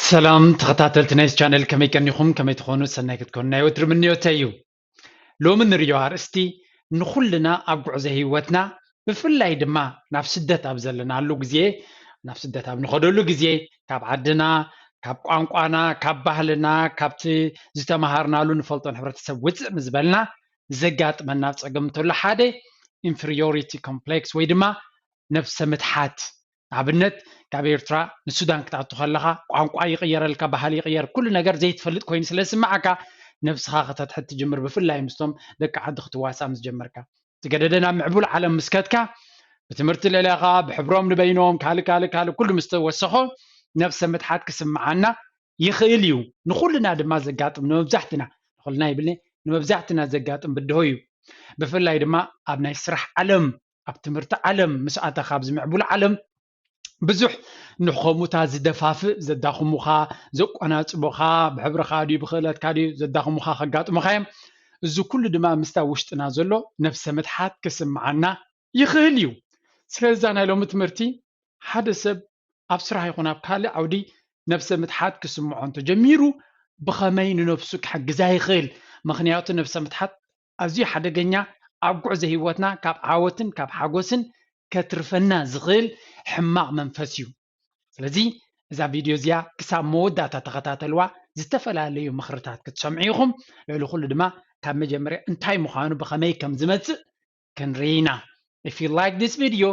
ሰላም ተኸታተልቲ ናይዚ ቻነል፣ ከመይ ቀኒኹም? ከመይ ትኾኑ? ሰናይ ክትኮኑ ናይ ወትሪ ምንዮተይ እዩ። ሎሚ ንርእዮ ኣርእስቲ ንኹልና ኣብ ጉዕዞ ህይወትና፣ ብፍላይ ድማ ናብ ስደት ኣብ ዘለናሉ ግዜ፣ ናብ ስደት ኣብ ንኸደሉ ግዜ፣ ካብ ዓድና፣ ካብ ቋንቋና፣ ካብ ባህልና፣ ካብቲ ዝተምሃርናሉ ንፈልጦን ሕብረተሰብ ውፅእ ምስ በልና፣ ዘጋጥመና ጸገም እንተሎ ሓደ ኢንፌሪዮሪቲ ኮምፕሌክስ ወይ ድማ ነብሰ ምትሓት። ንኣብነት፣ ካብ ኤርትራ ንሱዳን ክትኣቱ ከለኻ፣ ቋንቋ ይቕየረልካ፣ ባህሊ ይቕየር፣ ኩሉ ነገር ዘይትፈልጥ ኮይኑ ስለ ዝስምዓካ፣ ነብስኻ ከተትሕት ትጅምር፣ ብፍላይ ምስቶም ደቂ ዓዲ ክትዋሳእ ምስ ጀመርካ። ዝገደደ ናብ ምዕቡል ዓለም ምስ ከድካ፣ ብትምህርቲ ልዕሌኻ፣ ብሕብሮም ንበይኖም፣ ካልእ፣ ካልእ፣ ካልእ ኩሉ ምስ ተወሰኾ፣ ነብሰ ምትሓት ክስምዓና ይኽእል እዩ። ንኹልና ድማ ዘጋጥም፣ ንመብዛሕትና፣ ንኹልና ይብልኒ፣ ንመብዛሕትና ዘጋጥም ብድሆ እዩ። ብፍላይ ድማ ኣብ ናይ ስራሕ ዓለም፣ ኣብ ትምህርቲ ዓለም ምስ ኣተኻ፣ ኣብዚ ምዕቡል ዓለም ብዙሕ ንኸምኡታት ዝደፋፍእ፣ ዘዳኽሙኻ፣ ዘቆናጽቡኻ፣ ብሕብርኻ ድዩ ብኽእለትካ ድዩ ዘዳኽሙኻ ከጋጥሙኻ እዮም። እዚ ኩሉ ድማ ምስታ ውሽጥና ዘሎ ነብሰ ምትሓት ክስምዓና ይኽእል እዩ። ስለዚ እዛ ናይ ሎሚ ትምህርቲ ሓደ ሰብ ኣብ ስራሕ ይኹን ኣብ ካልእ ዓውዲ ነብሰ ምትሓት ክስምዖ እንተጀሚሩ፣ ብኸመይ ንነብሱ ክሕግዛ ይኽእል? ምኽንያቱ ነብሰ ምትሓት ኣዝዩ ሓደገኛ፣ ኣብ ጉዕዞ ህይወትና ካብ ዓወትን ካብ ሓጎስን ከትርፈና ዝኽእል ሕማቕ መንፈስ እዩ። ስለዚ እዛ ቪድዮ እዚኣ ክሳብ መወዳእታ ተኸታተልዋ፣ ዝተፈላለዩ ምኽርታት ክትሰምዑ ኢኹም። ልዕሊ ኩሉ ድማ ካብ መጀመርያ እንታይ ምዃኑ፣ ብኸመይ ከም ዝመጽእ ክንርኢ ኢና። If you like this video,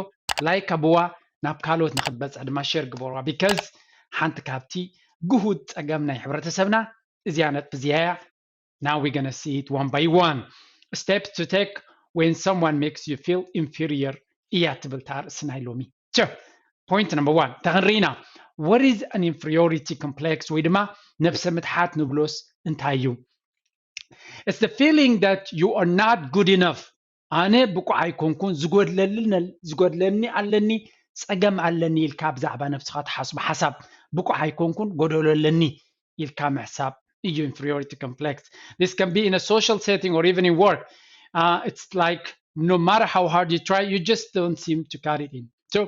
ላይክ ኣብዋ፣ ናብ ካልኦት ንኽትበጽሕ ድማ ሼር ግበርዋ። Because ሓንቲ ካብቲ ግሁድ ጸገም ናይ ሕብረተሰብና እዚኣ ነጥቢ እዚኣ እያ። Now we're gonna see it one by one. Steps to take when someone makes you feel inferior እያ ትብል እታ ኣርእስቲ ናይ ሎሚ። So, point number one፣ እንተ ክንርኢ ኢና፣ what is an inferiority complex ወይ ድማ ነብሰ ምትሓት ንብሎስ እንታይ እዩ? It's the feeling that you are not good enough። ኣነ ብቁዕ ኣይኮንኩን፣ ዝጎድለኒ፣ ዝጎድለኒ ኣለኒ፣ ጸገም ኣለኒ ኢልካ ብዛዕባ ነብስኻ ትሓስቦ ሓሳብ፣ ብቁዕ ኣይኮንኩን፣ ጎደሎ ኣለኒ ኢልካ ምሕሳብ እዩ ኢንፌሪዮሪቲ ኮምፕሌክስ። This can be in a social setting or even in work. Uh, it's like no matter how hard you try, you just don't seem to cut it in. So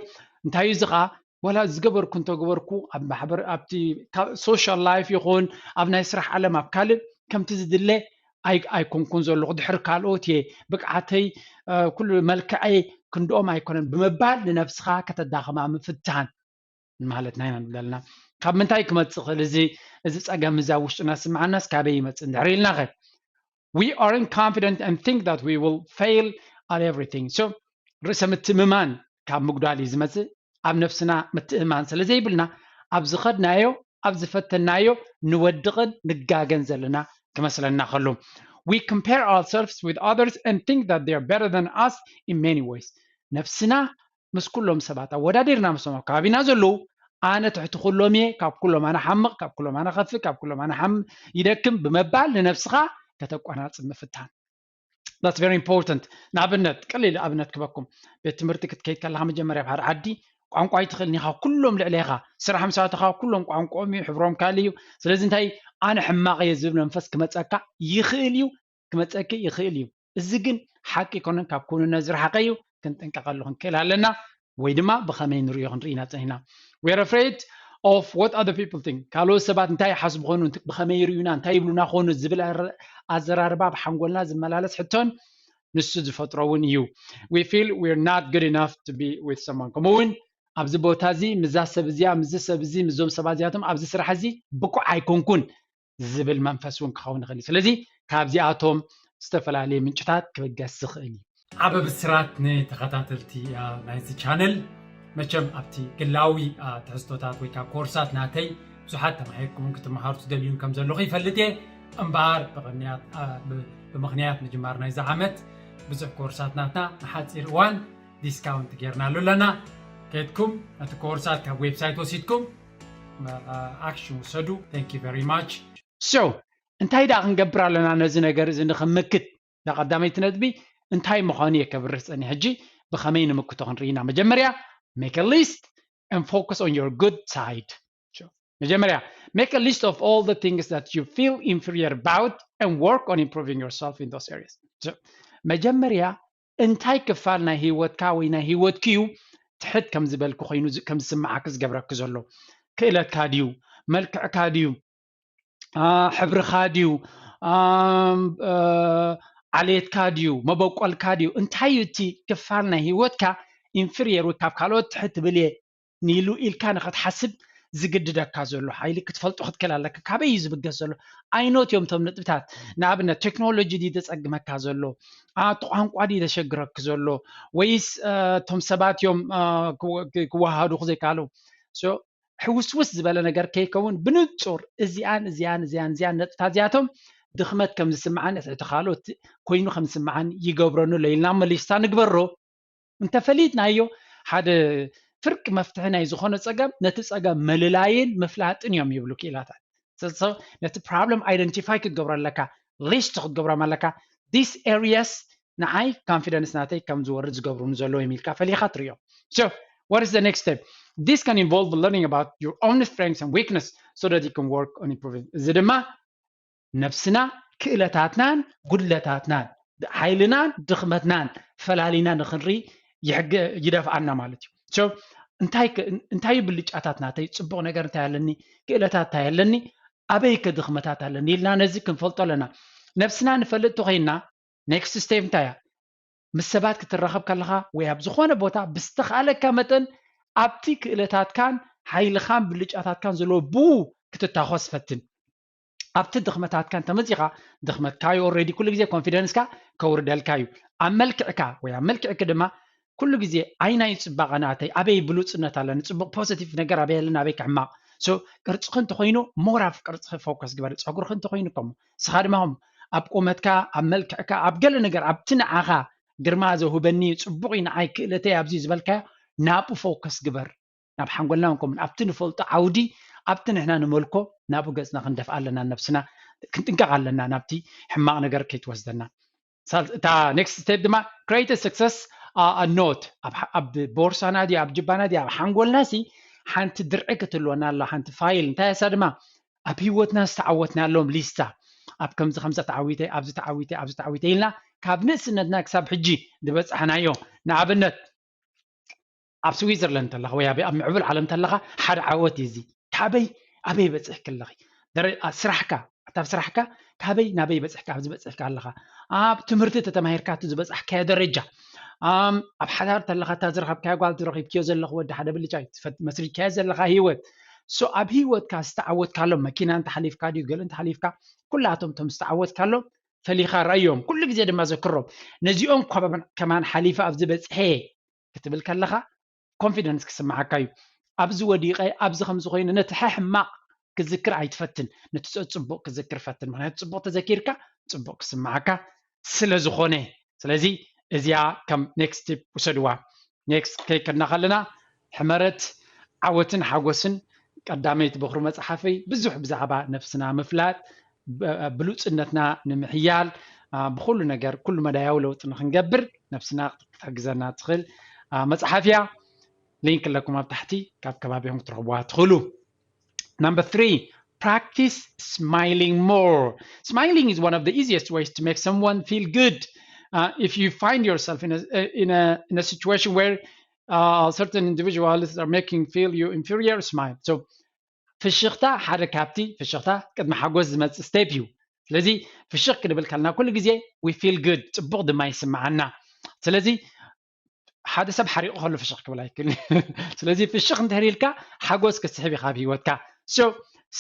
እንታይ እዩ እዚ ኸዓ? ዋላ ዝገበርኩ እንተገበርኩ፣ ኣብ ማሕበር፣ ኣብቲ ሶሻል ላይፍ ይኹን ኣብ ናይ ስራሕ ዓለም ኣብ ካልእ ከምቲ ዝድለ ኣይ-፣ ኣይኮንኩን ዘለኹ፣ ድሕሪ ካልኦት እየ፣ ብቅዓተይ፣ እ፣ ኩሉ መልክዐይ ክንድኦም ኣይኮነን ብምባል ንነብስኻ ከተዳኽማ ምፍታን ማለትና ኢና ንብል ዘለና። ካብ ምንታይ ክመጽእ ይኽእል እዚ፣ እዚ ጸገም እዚ ኣብ ውሽጥና ዝስምዓናስ ካበይ ይመጽእ እንድሕር ኢልናኸ? We aren't confident and think that we will fail at everything. So ርእሰ ምትእምማን ካብ ምጉዳል እዩ ዝመጽእ። ኣብ ነብስና ምትእምማን ስለ ዘይብልና፣ ኣብ ዝኸድናዮ፣ ኣብ ዝፈተናዮ ንወድቕን ንጋገን ዘለና ክመስለና ከሎ፣ we compare ourselves with others and think that they are better than us in many ways. ነብስና ምስ ኩሎም ሰባት ኣወዳዲርና፣ ምስቶም ኣብ ከባቢና ዘለዉ፣ ኣነ ትሕቲ ኩሎም እየ፣ ካብ ኩሎም ኣነ ሓምቕ፣ ካብ ኩሎም ኣነ ኸፍእ፣ ካብ ኩሎም ኣነ ሓም-፣ ይደክም ብምባል ንነብስኻ ከተቋናጽብ ምፍታን። That's very important። ንኣብነት፣ ቀሊል ኣብነት ክበኩም። ቤት ትምህርቲ ክትከይድ ከለኻ፣ መጀመርያ ኣብ ሓደ ዓዲ ቋንቋ ኣይትኽእልን ኢኻ፣ ኩሎም ልዕሌኻ። ስራሕ ምስ ኣተኻ፣ ኩሎም ቋንቋኦም እዩ፣ ሕብሮም ካልእ እዩ። ስለዚ እንታይ፣ ኣነ ሕማቕ እየ ዝብል መንፈስ ክመጸካ ይኽእል እዩ፣ ክመጸኪ ይኽእል እዩ። እዚ ግን ሓቂ ኣይኮነን፣ ካብ ክውንነት ዝረሓቐ እዩ። ክንጥንቀቐሉ ክንክእል ኣለና። ወይ ድማ ብኸመይ ንርእዮ ክንርኢ ኢና ጸኒሕና። We are afraid of what other people think። ካልኦት ሰባት እንታይ ይሓስቡ ኾኑ፣ እንት-፣ ብኸመይ ይርእዩና፣ እንታይ ይብሉና ኾኑ ዝብል ኣረ-፣ ኣዘራርባ ኣብ ሓንጎልና ዝመላለስ ሕቶን ንሱ ዝፈጥሮ እውን እዩ። We feel we are not good enough to be with someone። ከምኡ እውን ኣብዚ ቦታ እዚ፣ ምስዛ ሰብ እዚኣ፣ ምስዚ ሰብ እዚ፣ ምስዞም ሰባት እዚኣቶም ኣብዚ ስራሕ እዚ ብቁዕ ኣይኮንኩን ዝብል መንፈስ እውን ክኸውን ይኽእል እዩ። ስለዚ ካብዚኣቶም ዝተፈላለዩ ምንጭታት ክብገስ ዝኽእል እዩ። ዓቢ ብስራት ንተኸታተልቲ፣ አ፣ ናይዚ ቻነል። መቸም ኣብቲ ግላዊ፣ አ፣ ትሕዝቶታት ወይ ከዓ ኮርሳት ናተይ ብዙሓት ተማሂርኩምን ክትመሃሩ ትደልዩን ከም ዘለኹ ይፈልጥ እየ። እምበኣር ብቕንያት፣ አ፣ ብ-፣ ብምኽንያት ምጅማር ናይዚ ዓመት ብዙሕ ኮርሳት ናትና ንሓፂር እዋን ዲስካውንት ጌርናሉ ኣለና። ከድኩም ነቲ ኮርሳት ካብ ዌብሳይት ወሲድኩም፣ አ፣ ኣክሽን ውሰዱ። Thank you very much። So እንታይ ደኣ ክንገብር ኣለና ነዚ ነገር እዚ ንኽምክት? እዛ ቀዳመይቲ ነጥቢ እንታይ ምዃኑ እየ ከብርህ ጸኒሐ። ሕጂ ብኸመይ ንምክቶ ክንርኢ ኢና። መጀመርያ make a list and focus on your good side። So መጀመርያ make a list of all the things that you feel inferior about and work on improving yourself in those areas። So መጀመርያ እንታይ ክፋል ናይ ህይወትካ ወይ ናይ ህይወትኪ እዩ ትሕት ከም ዝበልኩ ኮይኑ ዝ- ከም ዝስምዓኪ ዝገብረኪ ዘሎ ክእለትካ ድዩ፣ መልክዕካ ድዩ፣ አ፣ ሕብርኻ ድዩ፣ አ፣ አ፣ ዓሌትካ ድዩ፣ መበቆልካ ድዩ፣ እንታይ እዩ እቲ ክፋል ናይ ህይወትካ ኢንፍሪየር ወይ ካብ ካልኦት ትሕት ትብል እየ ንኢሉ ኢልካ ንኽትሓስብ ዝግድደካ ዘሎ ሓይሊ ክትፈልጦ ክትክእል ኣለካ። ካበይ እዩ ዝብገስ ዘሎ? ኣይኖት እዮም እቶም ነጥብታት። ንኣብነት ቴክኖሎጂ ድዩ ዘጸግመካ ዘሎ? ኣቲ ቋንቋ ድዩ ዘሸግረክ ዘሎ? ወይስ እ፣ እቶም ሰባት እዮም እ፣ ክወ- ክወሃዱ ዘይከኣሉ? ሕውስውስ ዝበለ ነገር ከይከውን ብንጹር እዚኣን እዚኣን እዚኣን እዚኣን ነጥብታት እዚኣቶም ድኽመት ከም ዝስምዓን እቲ ካልኦት ኮይኑ ከም ዝስምዓን ይገብረኒ ኣሎ ኢልና መሊስታ ንግበሮ። እንተፈሊጥናዮ ሓደ ፍርቂ መፍትሒ ናይ ዝኾነ ጸገም ነቲ ጸገም ምልላይን ምፍላጥን እዮም ይብሉ ክኢላታት። ነቲ problem identify ክትገብሮ ኣለካ፣ list ክትገብሮም ኣለካ። This areas ንዓይ confidence ናተይ ከም ዝወርድ ዝገብሩኒ ዘለዉ እዮም ኢልካ ፈሊኻ ትሪኦ። So what is the next step? This can involve learning about your own strengths and weakness so that you can work on improving. እዚ ድማ ነብስና ክእለታትናን ጉድለታትናን ሓይልናን ድኽመትናን ፈላሊና ንክንርኢ ይሕግ ይደፍኣና ማለት እዩ። So እንታይ እንታይ ብልጫታት ናተይ፣ ፅቡቕ ነገር እንታይ ኣለኒ፣ ክእለታት እንታይ ኣለኒ፣ ኣበይ ከ ድኽመታት ኣለኒ ኢልና ነዚ ክንፈልጦ ኣለና። ነብስና ንፈልጥ ተኮይንና next step እንታይ እያ? ምስ ሰባት ክትራኸብ ከለኻ ወይ ኣብ ዝኾነ ቦታ ብዝተኻለካ መጠን ኣብቲ ክእለታትካን ሓይልኻን ብልጫታትካን ዘለዎ ብኡ ክትታኾስ ፈትን። ኣብቲ ድኽመታትካ እንተመፂኻ ድኽመትካ እዩ already ኩሉ ግዜ confidence ካ ከውርደልካ እዩ። ኣብ መልክዕካ ወይ ኣብ መልክዕኪ ድማ ኩሉ ግዜ ኣይናይ ፅባቐ ናተይ ኣበይ ብሉፅነት ኣለኒ፣ ፅቡቕ positive ነገር ኣበይ ኣለኒ፣ ኣበይ ክሕማቕ። So ቅርፅኺ እንተኮይኑ more ኣብ ቅርፅኺ focus ግበሪ። ፀጉርኺ እንተኮይኑ ከምኡ፣ ንስኻ ድማ ከምኡ ኣብ ቁመትካ፣ ኣብ መልክዕካ፣ ኣብ ገለ ነገር ኣብቲ ንዓኻ ግርማ ዘውህበኒ ፅቡቕ እዩ ንዓይ ክእለተይ ኣብዚ ዝበልካዮ ናብኡ focus ግበር። ናብ ሓንጎልና እውን ከምኡ ኣብቲ ንፈልጦ ዓውዲ ኣብቲ ንሕና ንመልኮ ናብኡ ገፅና ክንደፍኣ ኣለና። ነብስና ክንጥንቀቕ ኣለና ናብቲ ሕማቕ ነገር ከይትወስደና። ሳል- እታ next step ድማ create a success a note ኣብ ቦርሳና ድያ ኣብ ጅባና ድያ ኣብ ሓንጎልና ሲ ሓንቲ ድርዒ ክትህልወና ኣላ። ሓንቲ ፋይል እንታይ እያ እሳ ድማ ኣብ ህይወትና ዝተዓወትናሎም ሊስታ ኣብ ከምዚ ከምዚ ተዓዊተ ኣብዚ ተዓዊተ ኣብዚ ተዓዊተ ኢልና ካብ ንእስነትና ክሳብ ሕጂ ዝበፃሕናዮ። ንኣብነት ኣብ ስዊዘርላንድ እንተለኻ ወይ ኣብ ኣብ ምዕቡል ዓለም እንተለኻ ሓደ ዓወት እዩ እዚ። ካበይ ኣበይ በፂሕኪ ኣለኺ? ደረ- ኣ- ስራሕካ ኣብታ ስራሕካ ካበይ ናበይ በፂሕካ ኣብዚ በፂሕካ ኣለኻ? ኣብ ትምህርቲ ተተማሂርካ እቲ ዝበፃሕካዮ ደረጃ ኣም፣ ኣብ ሓዳር እንተለኻ እታ ዝረኸብካዮ ጓል ዝረኺብክዮ ዘለኹ ወዲ ሓደ ብልጫ እዩ ትፈት- መስሪትካዮ ዘለኻ ህይወት። So ኣብ ህይወትካ ዝተዓወትካሎም መኪና እንተሓሊፍካ ድዩ ገለ እንተሓሊፍካ ኩላቶም እቶም ዝተዓወትካሎም ፈሊኻ ርኣዮም። ኩሉ ግዜ ድማ ዘክሮም ነዚኦም እኳ ከማን ሓሊፈ ኣብዚ በፅሐ ክትብል ከለኻ confidence ክስምዓካ እዩ። ኣብዚ ወዲቐ ኣብዚ ከምዚ ኮይኑ ነቲ ሕማቕ ክዝክር ኣይትፈትን፣ ነቲ ፅቡቕ ክዝክር ፈትን። ምክንያቱ ፅቡቕ ተዘኪርካ ፅቡቕ ክስምዓካ ስለ ዝኾነ። ስለዚ እዚኣ ከም next step ውሰድዋ። Next ከይከድና ከለና ሕመረት ዓወትን ሓጎስን ቀዳመይቲ በኹሪ መፅሓፈይ ብዙሕ ብዛዕባ ነብስና ምፍላጥ ብሉፅነትና ንምሕያል ብኩሉ ነገር ኩሉ መዳያዊ ለውጢ ንክንገብር ነብስና ክትሕግዘና ትኽእል መፅሓፍ እያ። ሊንክ ኣለኩም ኣብ ታሕቲ ካብ ከባቢኹም ክትረኽቡዋ ትኽእሉ። Number three, practice smiling more. Smiling is one of the easiest ways to make someone feel good. Uh, if you find yourself in a, in a, in a situation where uh, certain individuals are making feel you inferior, smile. So ፍሽኽታ ሓደ ካብቲ ፍሽኽታ ቅድሚ ሓጎስ ዝመፅእ step እዩ። ስለዚ ፍሽኽ ክንብል ከለና ኩሉ ግዜ we feel good ፅቡቕ ድማ ይስምዓና። ስለዚ ሓደ ሰብ ሓሪቑ ከሎ ፍሽኽ ክብል ኣይክእልን። ስለዚ ፍሽኽ እንድሕር ኢልካ ሓጎስ ክትስሕብ ኢኻ ኣብ ህይወትካ። So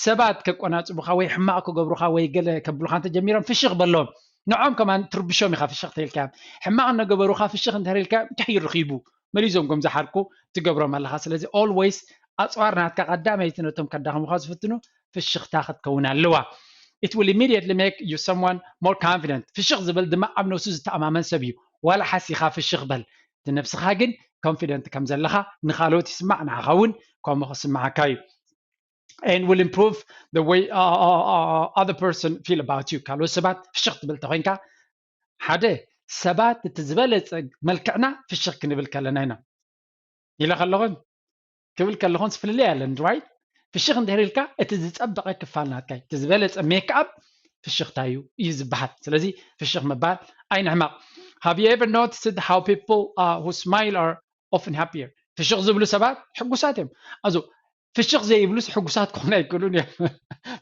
ሰባት ከቆናፅቡኻ ወይ ሕማቕ ክገብሩኻ ወይ ገለ ከብሉኻ እንተጀሚሮም ፍሽኽ በሎም። ንዖም ከማን ትርብሾም ኢኻ ፍሽኽ ተኢልካዮም። ሕማቕ እናገበሩኻ ፍሽኽ እንድሕር ኢልካዮም እንታይ እዩ ረኺቡ? መሊሶም ከም ዝሓርቁ ትገብሮም ኣለኻ። ስለዚ always ኣፅዋር ናትካ ቀዳመይቲ ነቶም ከዳኽሙኻ ዝፍትኑ ፍሽኽታ ክትከውን ኣለዋ። It will immediately make you someone more confident. ፍሽኽ ዝብል ድማ ኣብ ነብሱ ዝተኣማመን ሰብ እዩ። ዋላ ሓሲኻ ፍሽኽ በል፣ እቲ ነብስኻ ግን confident ከም ዘለኻ ንኻልኦት ይስማዕ፣ ንዓኻ እውን ከምኡ ክስምዓካ እዩ። And will improve the way uh, uh, uh, other person feel about you. ካልኦት ሰባት ፍሽኽ ትብል ተኮይንካ ሓደ ሰባት እቲ ዝበለፀ መልክዕና ፍሽኽ ክንብል ከለና ኢና ኢለ ከለኹን ክብል ከለኹን ፍልልይ ኣለን፣ right? ፍሽኽ እንድሕር ኢልካ እቲ ዝፀበቐ ክፋል ናትካ እዩ። እቲ ዝበለፀ ሜክኣፕ ፍሽኽታ እዩ እዩ ዝበሃል። ስለዚ ፍሽኽ ምባል ኣይንሕመቕ። Have you ever noticed how people uh, who smile are often happier? ፍሽኽ ዝብሉ ሰባት ሕጉሳት እዮም። ኣዞ ፍሽኽ ዘይብሉስ ሕጉሳት ክኾኑ ኣይክእሉን እዮም።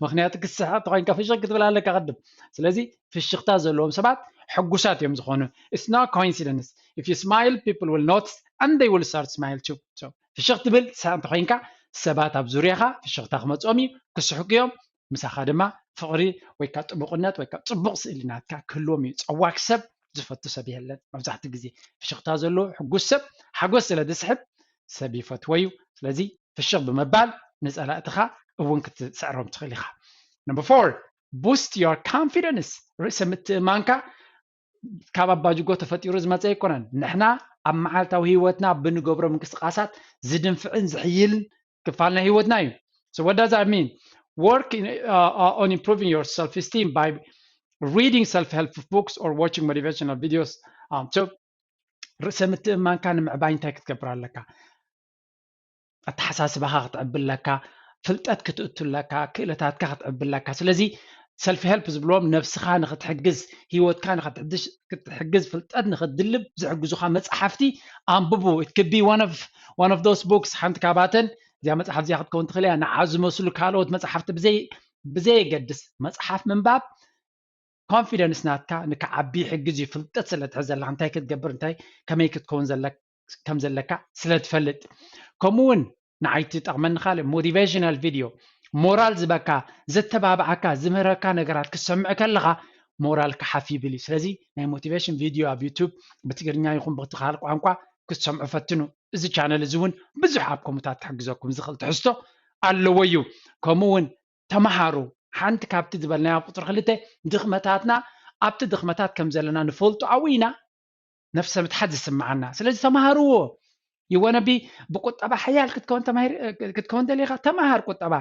ምክንያቱ ክስሕቕ ተኮይንካ ፍሽኽ ክትብል ኣለካ ቅድም። ስለዚ ፍሽኽታ ዘለዎም ሰባት ሕጉሳት እዮም ዝኾኑ። It's not coincidence. If you smile, people will notice and they will start smile too. So ፍሽኽ ትብል ትስሕቕ እንተኮይንካ ሰባት ኣብ ዙርያኻ ፍሽኽታ ክመፅኦም እዩ፣ ክስሕቁ እዮም። ምሳኻ ድማ ፍቕሪ ወይ ከዓ ጥቡቕነት ወይ ከዓ ፅቡቕ ስእሊ ናትካ ክህልዎም እዩ። ፀዋክ ሰብ ዝፈቱ ሰብ የለን። መብዛሕትኡ ግዜ ፍሽኽታ ዘለዎ ሕጉስ ሰብ ሓጎስ ስለ ዝስሕብ ሰብ ይፈትዎ እዩ። ስለዚ ፍሽኽ ብምባል ንፀላእትኻ እውን ክትስዕሮም ትኽእል ኢኻ። Number four, boost your confidence. ርእሰ ምትእማንካ ካብ ኣባጅጎ ተፈጢሩ ዝመፀ ኣይኮነን። ንሕና ኣብ መዓልታዊ ህይወትና ብንገብሮ ምንቅስቃሳት ዝድንፍዕን ዝሕይልን ክፋል ናይ ህይወትና እዩ። So what does that mean? Work in, uh, uh, on improving your self-esteem by reading self-help books or watching motivational videos. Um, so ርእሰ ምትእማንካ ንምዕባይ እንታይ ክትገብር ኣለካ? ኣተሓሳስባኻ ክትዕብለካ፣ ፍልጠት ክትእቱለካ፣ ክእለታትካ ክትዕብለካ። ስለዚ ሰልፍ ሄልፕ ዝብልዎም ነብስኻ ንክትሕግዝ፣ ህይወትካ ንክትሕግዝ፣ ፍልጠት ንክትድልብ ዝሕግዙኻ መፅሓፍቲ ኣንብቡ። It could be one of one of those books። ሓንቲ ካብኣተን እዚኣ መፅሓፍ እዚኣ ክትከውን ትኽእል እያ። ንዓ ዝመስሉ ካልኦት መፅሓፍቲ ብዘይ ብዘየገድስ መፅሓፍ ምንባብ ኮንፊደንስ ናትካ ንክዓቢ ይሕግዝ እዩ። ፍልጠት ስለ ትሕዝ ዘለካ እንታይ ክትገብር እንታይ ከመይ ክትከውን ዘለካ ከም ዘለካ ስለ ትፈልጥ። ከምኡ እውን ንዓይ ትጠቕመኒ ካልእ ሞቲቬሽናል ቪድዮ፣ ሞራል ዝበካ፣ ዘተባብዓካ፣ ዝምህረካ ነገራት ክትሰምዕ ከለኻ ሞራልካ ሓፍ ይብል እዩ። ስለዚ ናይ ሞቲቬሽን ቪድዮ ኣብ ዩቱብ ብትግርኛ ይኹን ብቲ ካልእ ቋንቋ ክትሰምዑ ፈትኑ። እዚ ቻነል እዚ እውን ብዙሕ ኣብ ከምኡታት ክሕግዘኩም ዝኽእል ትሕዝቶ ኣለዎ እዩ። ከምኡ እውን ተምሃሩ። ሓንቲ ካብቲ ዝበልናያ ቁፅሪ ክልተ ድኽመታትና ኣብቲ ድኽመታት ከም ዘለና ንፈልጦ ኣብኡ ኢና ነፍሰ ምትሓት ዝስምዓና። ስለዚ ተምሃርዎ። You wanna be ብቁጠባ ሓያል ክትከውን ተማሂር ክትከውን ደሊኻ ተምሃር ቁጠባ።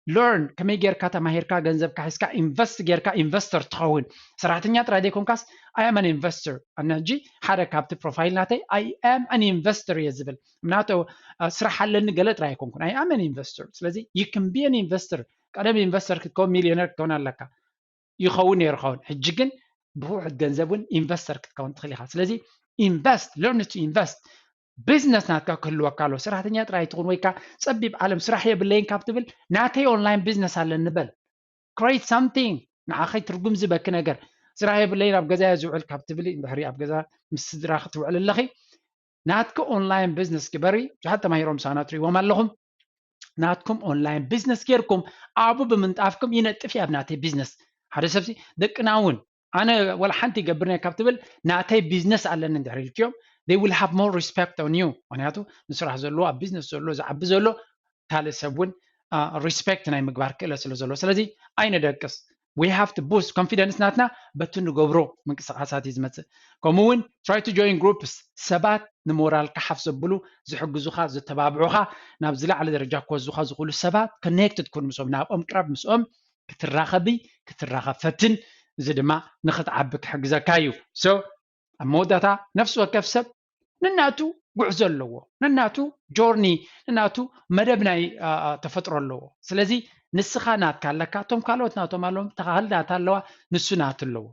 Learn ከመይ ጌርካ ተማሂርካ ገንዘብካ ሒዝካ ኢንቨስት ጌርካ ኢንቨስተር ትኸውን። ሰራሕተኛ ጥራይ ዘይኮንካስ I am an investor። ኣነ ሕጂ ሓደ ካብቲ ፕሮፋይል ናተይ I am an investor እየ ዝብል። ምክንያቱ ስራሕ ኣለኒ ገለ ጥራይ ኣይኮንኩን። I am an investor። ስለዚ you can be an investor። ቀደም ኢንቨስተር ክትከውን ሚሊዮነር ክትከውን ኣለካ። ይኸውን ነይሩ ኸውን። ሕጂ ግን ብውሑድ ገንዘብ እውን ኢንቨስተር ክትከውን ትኽእል ኢኻ። ስለዚ ኢንቨስት፣ learn to invest። ቢዝነስ ናትካ ክህልወካ ኣለዎ። ሰራሕተኛ ጥራይ ትኹን ወይ ከዓ ፀቢብ ዓለም ስራሕ የብለይን ካብ ትብል ናተይ ኦንላይን ቢዝነስ ኣለኒ በል። Create something። ንዓኸይ ትርጉም ዝበኪ ነገር። ስራሕ የብለይን ኣብ ገዛ እየ ዝውዕል ካብ ትብል ድሕሪ ኣብ ገዛ ምስ ስድራ ክትውዕል ኣለኺ ናትኪ ኦንላይን ቢዝነስ ግበሪ። ብዙሓት ተማሂሮም ሳና ትሪእዎም ኣለኹም። ናትኩም ኦንላይን ቢዝነስ ጌርኩም ኣብኡ ብምንጣፍኩም ይነጥፍ እዩ ኣብ ናተይ ቢዝነስ። ሓደ ሰብሲ ደቅና እውን ኣነ ወላ ሓንቲ ይገብር እየ ካብ ትብል ናተይ ቢዝነስ ኣለኒ እንድሕር ኢልክዮም they will have more respect on you። ምክንያቱ ንስራሕ ዘለዎ ኣብ ቢዝነስ ዘሎ ዝዓቢ ዘሎ ካልእ ሰብ እውን ሪስፔክት ናይ ምግባር ክእለት ስለ ዘሎ ስለዚ ኣይንደቅስ። We have to boost ኮንፊደንስ ናትና በቲ ንገብሮ ምንቅስቃሳት እዩ ዝመፅእ። ከምኡ እውን try to join groups ሰባት ንሞራልካ ሓፍ ዘብሉ ዝሕግዙኻ ዘተባብዑኻ ናብ ዝለዓለ ደረጃ ክወስዱኻ ዝኽእሉ ሰባት ኮኔክትድ ኩን ምስኦም ናብኦም ቅረብ ምስኦም ክትራኸቢ ክትራኸብ ፈትን። እዚ ድማ ንክትዓቢ ክሕግዘካ እዩ። So ኣብ መወዳእታ ነፍሲ ወከፍ ሰብ ነናቱ ጉዕዞ ኣለዎ፣ ነናቱ ጆርኒ፣ ነናቱ መደብ ናይ ተፈጥሮ ኣለዎ። ስለዚ ንስኻ ናትካ ኣለካ፣ እቶም ካልኦት ናቶም ኣለዎም፣ ተኻህል ናታ ኣለዋ፣ ንሱ ናቱ ኣለዎ።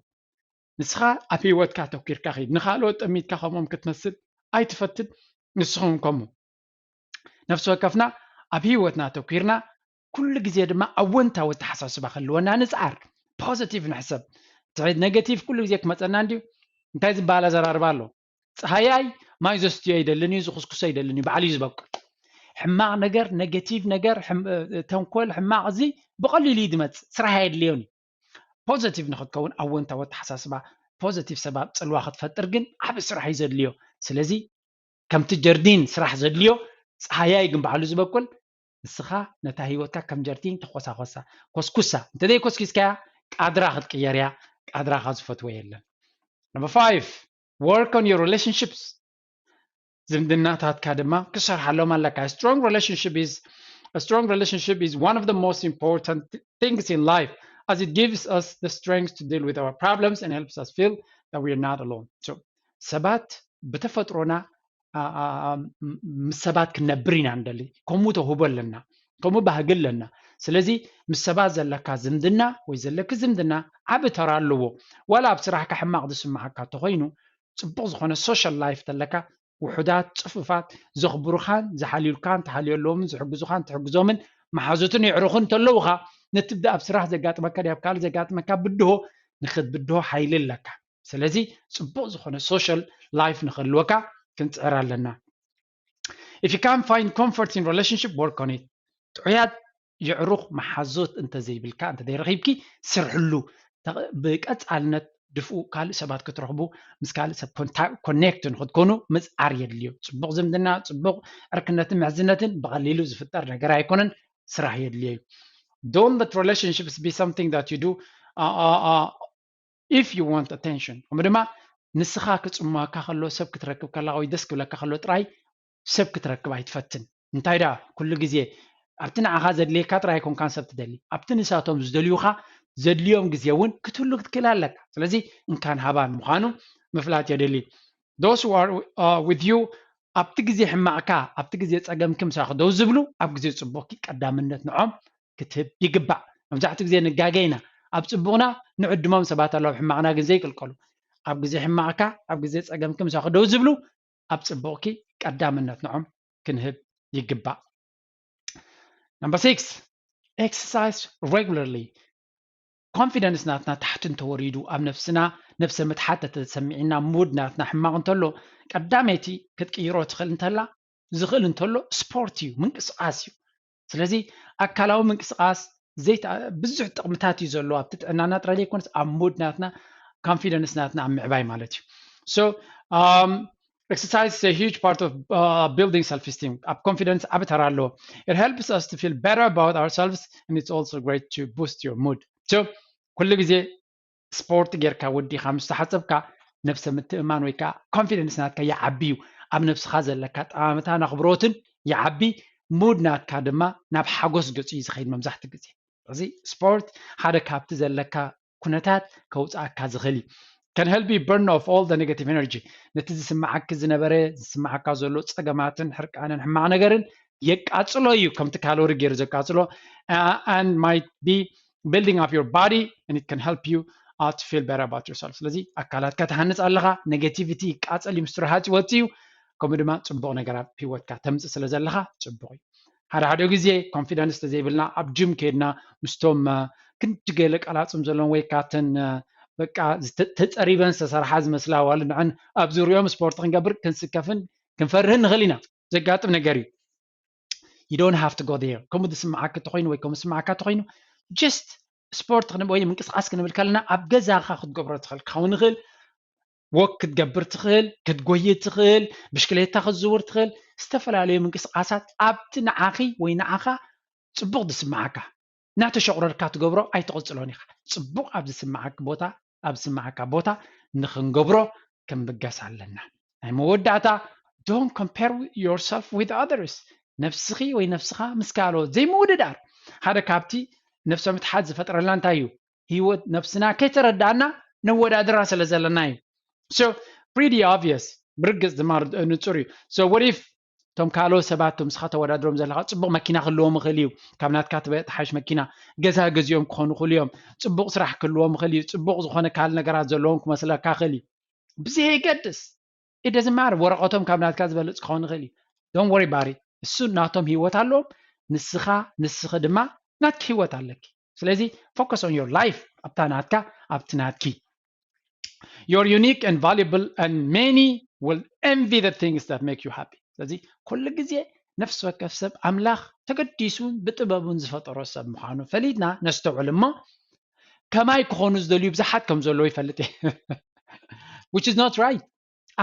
ንስኻ ኣብ ህይወትካ ተኪርካ ኺድ፣ ንኻልኦት ጠሚትካ ከምኦም ክትመስል ኣይትፈትን። ንስኹም ከምኡ ነፍሲ ወከፍና ኣብ ህይወትና ተኪርና ኩሉ ግዜ ድማ ኣወንታዊ ኣተሓሳስባ ክህልወና ንፅዓር። ፖዘቲቭ ንሕሰብ። ትሕት ኔጌቲቭ ኩሉ ግዜ ክመፀና እንድዩ። እንታይ ዝበሃል ኣዘራርባ ኣሎ? ፀሃያይ ማይ ዘስትዮ ኣይደልን እዩ፣ ዝኩስኩሶ ኣይደልን እዩ፣ ባዕሉ እዩ ዝበቁል። ሕማቕ ነገር፣ ኔጌቲቭ ነገር፣ ሕም- ተንኮል፣ ሕማቕ እዚ ብቐሊሉ እዩ ዝመፅእ፣ ስራሕ ኣየድልዮን እዩ። ፖዘቲቭ ንክትከውን ኣወንታዊ ኣተሓሳስባ፣ ፖዘቲቭ ሰባብ ፅልዋ ክትፈጥር ግን ዓብ ስራሕ እዩ ዘድልዮ። ስለዚ ከምቲ ጀርዲን ስራሕ ዘድልዮ ፀሃያይ ግን ባዕሉ ዝበቁል ንስኻ ነታ ህይወትካ ከም ጀርዲን ተኮሳኮሳ ኮስኩሳ እንተዘይኮስኪስካያ ቃድራ ክትቅየር እያ። ቃድራኻ ዝፈትዎ የለን። Number five, work on your relationships። ዝምድናታትካ ድማ ክሰርሓሎም ኣለካ። Strong relationship is a strong relationship is one of the most important things in life as it gives us the strength to deal with our problems and helps us feel that we are not alone. So ሰባት ብተፈጥሮና ምስ ሰባት ክንነብር ኢና ንደሊ። ከምኡ ተውህቦ ኣለና፣ ከምኡ ባህጊ ኣለና። ስለዚ ምስ ሰባት ዘለካ ዝምድና ወይ ዘለኪ ዝምድና ዓቢ ተራ ኣለዎ። ዋላ ኣብ ስራሕካ ሕማቕ ዝስምዓካ እንተኾይኑ ፅቡቕ ዝኾነ ሶሻል ላይፍ ተለካ ውሑዳት፣ ጽፉፋት፣ ዘኽብሩኻን ዝሓልዩልካን ትሓልየሎምን ዝሕግዙኻን ትሕግዞምን መሓዙትን የዕሩኽን እንተለውኻ፣ ነቲ ኣብ ስራሕ ዘጋጥመካ ድዩ ኣብ ካልእ ዘጋጥመካ ብድሆ ንኽትብድሆ ሓይሊ ኣለካ። ስለዚ ጽቡቕ ዝኾነ social life ንኽህልወካ ክንጽዕር ኣለና። If you can't find comfort in relationship, work on it. ጥዑያት የዕሩኽ መሓዙት እንተዘይብልካ እንተዘይረኺብኪ ስርሕሉ። ብቀጻልነት ድፍኡ ካልእ ሰባት ክትረኽቡ ምስ ካልእ ሰብ ኮኔክት ንክትኮኑ ምጽዓር የድልዩ። ጽቡቕ ዝምድና፣ ጽቡቕ ዕርክነትን ምሕዝነትን ብቐሊሉ ዝፍጠር ነገር ኣይኮነን። ስራሕ የድልዮ እዩ። Don't let relationships be something that you do uh, uh, uh, if you want attention. ከምኡ ድማ ንስኻ ክጽምወካ ከሎ፣ ሰብ ክትረክብ ከለኻ ወይ ደስ ክብለካ ከሎ ጥራይ ሰብ ክትረክብ ኣይትፈትን። እንታይ ደኣ ኩሉ ግዜ ኣብቲ ንዓኻ ዘድልየካ ጥራይ ኣይኮንካን ሰብ ትደሊ፣ ኣብቲ ንሳቶም ዝደልዩኻ ዘድልዮም ግዜ እውን ክትህሉ ክትክእል ኣለካ። ስለዚ እንካን ሃባን ምዃኑ ምፍላጥ የድሊ። Those who are uh, with you ኣብቲ ግዜ ሕማቕካ ኣብቲ ግዜ ጸገምኪ ምሳኺ ደው ዝብሉ ኣብ ግዜ ጽቡቕኪ ቀዳምነት ንዖም ክትህብ ይግባእ። መብዛሕትኡ ግዜ ንጋገ ኢና። ኣብ ጽቡቕና ንዕድሞም ሰባት ኣለዉ፣ ኣብ ሕማቕና ግን ዘይቅልቀሉ። ኣብ ግዜ ሕማቕካ ኣብ ግዜ ጸገምኪ ምሳኺ ደው ዝብሉ ኣብ ጽቡቕኪ ቀዳምነት ንዖም ክንህብ ይግባእ። Number six, exercise regularly. ኮንፊደንስ ናትና ታሕቲ እንተወሪዱ ኣብ ነብስና ነብሰ ምትሓት ተተሰሚዕና ሙድ ናትና ሕማቕ እንተሎ ቀዳመይቲ ክትቅይሮ ትኽእል እንተላ ዝኽእል እንተሎ ስፖርት እዩ፣ ምንቅስቃስ እዩ። ስለዚ ኣካላዊ ምንቅስቃስ ዘይተ- ብዙሕ ጥቕምታት እዩ ዘለዎ ኣብቲ ጥዕናና ጥራይ ዘይኮነስ ኣብ ሙድ ናትና ኮንፊደንስ ናትና ኣብ ምዕባይ ማለት እዩ። So um, exercise is a huge part of uh, building self esteem. ኣብ ኮንፊደንስ ዓቢ ተራ ኣለዎ። It helps us to feel better about ourselves and it's also great to boost your mood. So ኩሉ ግዜ ስፖርት ጌርካ ወዲኻ ምስ ተሓጸብካ ነብሰ ምትእማን ወይ ከዓ ኮንፊደንስ ናትካ ይዓቢ እዩ። ኣብ ነብስኻ ዘለካ ጠማምታን ኣኽብሮትን ይዓቢ፣ ሙድ ናትካ ድማ ናብ ሓጎስ ገጹ እዩ ዝኸይድ መብዛሕትኡ ግዜ። እዚ ስፖርት ሓደ ካብቲ ዘለካ ኩነታት ከውፅኣካ ዝኽእል እዩ። Can help you burn off all the negative energy. ነቲ ዝስምዓኪ ዝነበረ ዝስምዓካ ዘሎ ፀገማትን ሕርቃንን ሕማቕ ነገርን የቃፅሎ እዩ። ከምቲ ካሎሪ ገይሩ ዘቃፅሎ uh, and might be building up your body and it can help you uh, to feel better about yourself. ስለዚ ኣካላትካ ትሃንፅ ኣለኻ። ኔጌቲቪቲ ይቃፀል እዩ፣ ምስ ርሃፅ ይወፅእ እዩ። ከምኡ ድማ ፅቡቕ ነገር ኣብ ህይወትካ ተምፅእ ስለ ዘለኻ ፅቡቕ እዩ። ሓደ ሓደ ግዜ ኮንፊደንስ ተዘይብልና ኣብ ጅም ከይድና ምስቶም ክንዲ ገለ ቀላፅም ዘለዎም ወይ ካተን በቃ ተፀሪበን ዝተሰርሓ ዝመስላ ዋሉ ንዐን ኣብ ዙሪኦም ስፖርት ክንገብር ክንስከፍን ክንፈርህን ንኽእል ኢና። ዘጋጥም ነገር እዩ። You don't have to go there። ከምኡ ዝስምዓካ ተኮይኑ ወይ ከምኡ ዝስምዓካ ተኮይኑ just ስፖርት ወይ ምንቅስቃስ ክንብል ከለና ኣብ ገዛኻ ክትገብሮ ትኽእል ክኸውን ይኽእል። ወክ ክትገብር ትኽእል፣ ክትጎይ ትኽእል፣ ብሽክሌታ ክትዝውር ትኽእል። ዝተፈላለዩ ምንቅስቃሳት ኣብቲ ንዓኺ ወይ ንዓኻ ጽቡቕ ዝስምዓካ እናተሸቑረርካ ትገብሮ ኣይትቕጽሎን ኢኻ። ጽቡቕ ኣብ ዝስምዓኪ ቦታ ኣብ ዝስምዓካ ቦታ ንኽንገብሮ ክንብገስ ኣለና። ናይ መወዳእታ don't compare yourself with others። ነብስኺ ወይ ነብስኻ ምስ ካልኦት ዘይምውድዳር ሓደ ካብቲ ነብሰ ምትሓት ዝፈጥረልና እንታይ እዩ? ህይወት ነብስና ከይተረዳእና ነወዳድራ ስለ ዘለና እዩ። So pretty obvious፣ ብርግጽ ድማ ንጹር እዩ። So what if እቶም ካልኦት ሰባት እቶም ንስኻ ተወዳድሮም ዘለኻ ጽቡቕ መኪና ክህልዎም ይኽእል እዩ፣ ካብ ናትካ ትበልጽ ትሓይሽ መኪና፣ ገዛ ገዚኦም ክኾኑ ይኽእሉ እዮም፣ ጽቡቕ ስራሕ ክህልዎም ይኽእል እዩ፣ ጽቡቕ ዝኾነ ካልእ ነገራት ዘለዎም ክመስለካ ይኽእል እዩ። ብዘየገድስ it doesn't matter፣ ወረቐቶም ካብ ናትካ ዝበልጽ ክኸውን ይኽእል እዩ። Don't worry about it። እሱ ናቶም ህይወት ኣለዎም። ንስኻ ንስኺ ድማ ናትኪ ህይወት ኣለኪ። ስለዚ focus on your life፣ ኣብታ ናትካ ኣብቲ ናትኪ። You're unique and valuable and many will envy the things that make you happy። ስለዚ ኩሉ ግዜ ነፍሲ ወከፍ ሰብ ኣምላኽ ተገዲሱን ብጥበቡን ዝፈጠሮ ሰብ ምዃኑ ፈሊጥና ነስተውዕል እሞ ከማይ ክኾኑ ዝደልዩ ብዙሓት ከም ዘለዉ ይፈልጥ እየ። Which is not right።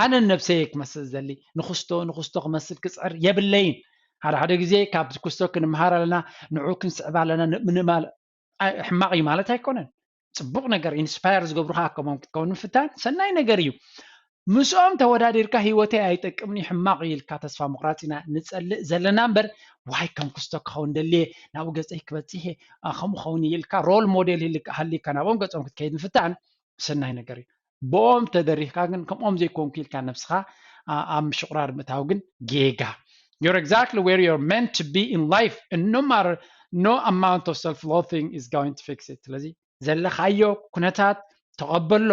ኣነ ነብሰይ ክመስል ዝደሊ ንክስቶ ንክስቶ ክመስል ክፅዕር የብለይን። ሓደ ሓደ ግዜ ካብ ክስቶ ክንምሃር ኣለና። ንዑ ክንስዕብ ኣለና። ንምንማል ሕማቕ እዩ ማለት ኣይኮነን። ፅቡቕ ነገር ኢንስፓየር ዝገብሩካ ከምኦም ክትከውን ምፍታን ሰናይ ነገር እዩ። ምስኦም ተወዳዲርካ ህይወተይ ኣይጠቅምን እዩ ሕማቕ እዩ ኢልካ ተስፋ ምቑራፅ ኢና ንፀልእ ዘለና እምበር ዋይ ከም ክስቶ ክኸውን ደልየ ናብኡ ገፀይ ክበፅሕ እየ ከምኡ ኸውን እዩ ኢልካ ሮል ሞዴል ሃሊካ ናብኦም ገፆም ክትከይድ ምፍታን ሰናይ ነገር እዩ። ብኦም ተደሪኽካ ግን ከምኦም ዘይኮንኩ ኢልካ ነብስኻ ኣብ ምሽቑራር ምእታው ግን ጌጋ። You're exactly where you're meant to be in life and no matter no amount of self-loathing is going to fix it። ስለዚ ዘለኻዮ ኩነታት ተቐበሎ።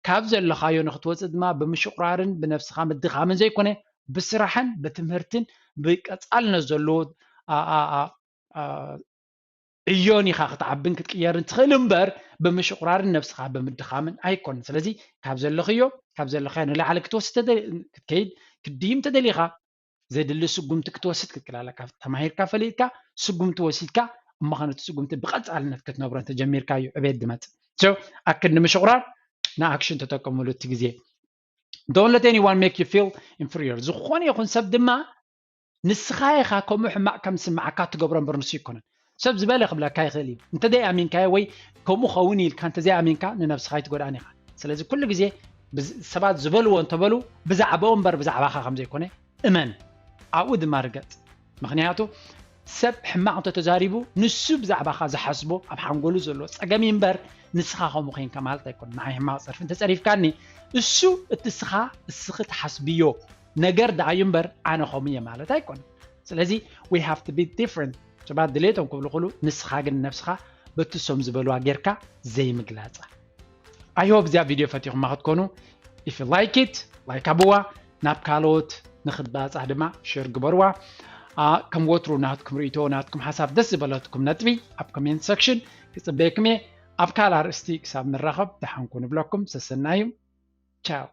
ካብ ዘለኻዮ ንክትወፅእ ድማ ብምሽቑራርን ብነብስኻ ምድኻምን ዘይኮነ ብስራሕን ብትምህርትን ብቀጻልነት ዘለዎ ዕዮን ኢኻ ክትዓብን ክትቅየርን ትኽእል እምበር ብምሽቑራርን ነብስኻ ብምድኻምን ኣይኮንን። ስለዚ ካብ ዘለኽዮ ካብ ዘለኻዮ ንላዕሊ ክትወስድ ክትከይድ ክትድይም ተደሊኻ ዘድሊ ስጉምቲ ክትወስድ ክትክእል ኣለካ። ተማሂርካ ፈሊጥካ ስጉምቲ ወሲድካ እሞ ኸነቲ ስጉምቲ ብቐጻልነት ክትነብሮ እንተጀሚርካ እዩ ዕቤት ድመጽእ። ኣክድ ንምሽቑራር ንኣክሽን ተጠቀሙሉ እቲ ግዜ። Don't let anyone make you feel inferior። ዝኾነ ይኹን ሰብ ድማ ንስኻ ኢኻ ከምኡ ሕማቕ ከም ዝስምዓካ ትገብሮ እምበር ንሱ ይኮነን። ሰብ ዝበለ ክብለካ ይኽእል እዩ። እንተ ዘይኣሚንካዮ ወይ ከምኡ ኸውን ኢልካ እንተ ዘይኣሚንካ ንነብስኻ ኣይትጎድኣን ኢኻ። ስለዚ ኩሉ ግዜ ሰባት ዝበልዎ እንተበሉ ብዛዕባኡ እምበር ብዛዕባኻ ከም ዘይኮነ እመን፣ ኣብኡ ድማ ርገጽ። ምኽንያቱ ሰብ ሕማቕ እንተተዛሪቡ ንሱ ብዛዕባኻ ዝሓስቦ ኣብ ሓንጎሉ ዘሎ ጸገም እዩ እምበር ንስኻ ከምኡ ኮንካ ማለት ኣይኮነን። ንዓይ ሕማቕ ጸርፊ እንተጸሪፍካኒ እሱ እቲ እስኻ እስኺ ትሓስብዮ ነገር ደኣ እዩ እምበር ኣነ ከምኡ እየ ማለት ኣይኮነን። ስለዚ we have to be different። ሰባት ድሌቶም ክብሉ ክሉ ንስኻ ግን ነብስኻ በቲ እሶም ዝበልዋ ጌርካ ዘይምግላጻ። I hope እዚኣ ቪድዮ ፈቲኹማ ክትኮኑ if you like it like ኣብዋ ናብ ካልኦት ንክትባጻ ድማ ሸር ግበርዋ። ከም ወትሩ ናትኩም ርእይቶ ናትኩም ሓሳብ ደስ ዝበለትኩም ነጥቢ ኣብ ኮሜንት ሰክሽን ክጽበየኩም እየ። ኣብ ካልእ ኣርእስቲ ክሳብ ንራኸብ ደሓንኩ ንብለኩም ሰሰናዩ። ቻው።